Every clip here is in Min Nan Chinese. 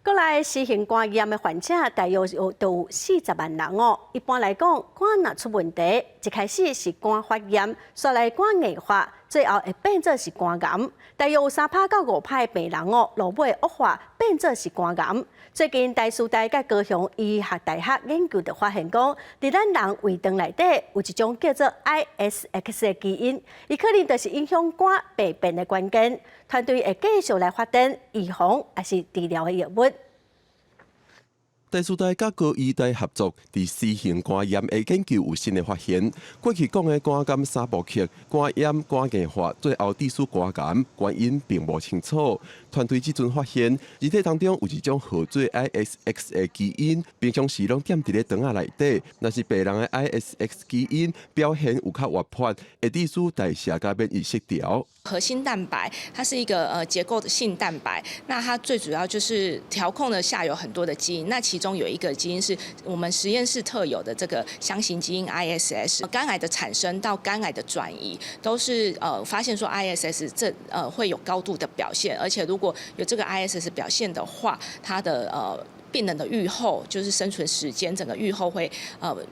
國內C型肝炎的患者大約有都有40萬人哦。一般來講，肝若出問題，一開始是肝發炎，紲來肝硬化，最後會變做是肝癌。大約有3趴到5趴的病人哦，落尾惡化變做是肝癌。最近台師大佮高雄醫學大學研究就發現講，佇咱人胃腸內底有一種叫做 ISX 的基因，伊可能就是影響肝病變的關鍵。團隊會繼續來發展預防抑是治療的藥物。台師大佮高醫大合作，佇C型肝炎的研究有新的發現。過去講的肝癌三部曲，肝炎、肝硬化，最後致使肝癌，原因並無清楚。團隊這陣發現，人體當中有一種號做 ISX 的基因，平常時攏踮佇咧腸仔內底。若是病人的 ISX 基因表現有較活潑，會致使代謝佮免疫失調。核心蛋白，它是一個結構性蛋白，那它最主要就是調控了下游很多的基因，那其中有一個基因是我們實驗室特有的這個箱型基因 ISS，肝癌的產生到肝癌的轉移，都是發現說 ISS 這會有高度的表現，而且如果有這個 ISS 表現的話，它的病人的預後就是生存時間，整個預後會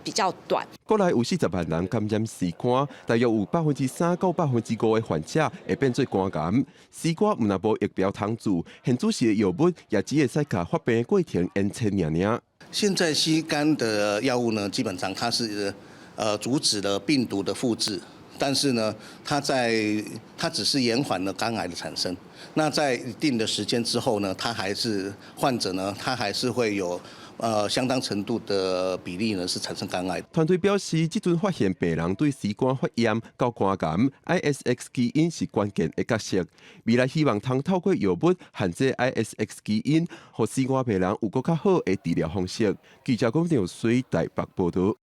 比較短。國內有40萬人感染 C 肝，大約有3%到5%的患者會變做肝癌。C 肝毋但無疫苗通治，現主時的藥物也只會使共發病過程延遲爾爾。現在 C 肝的藥物呢，基本上它是阻止了病毒的複製，但是呢，它只是延緩了肝癌的產生。那在一定的時間之後呢，它還是患者呢，他還是會有相當程度的比例呢是產生肝癌。團隊表示，這陣發現病人對 C 肝發炎到肝癌，ISX 基因是關鍵的角色。未來希望通透過藥物限制 ISX 基因，予 C 肝病人有閣較好的治療方式。記者龔兆水台北報道。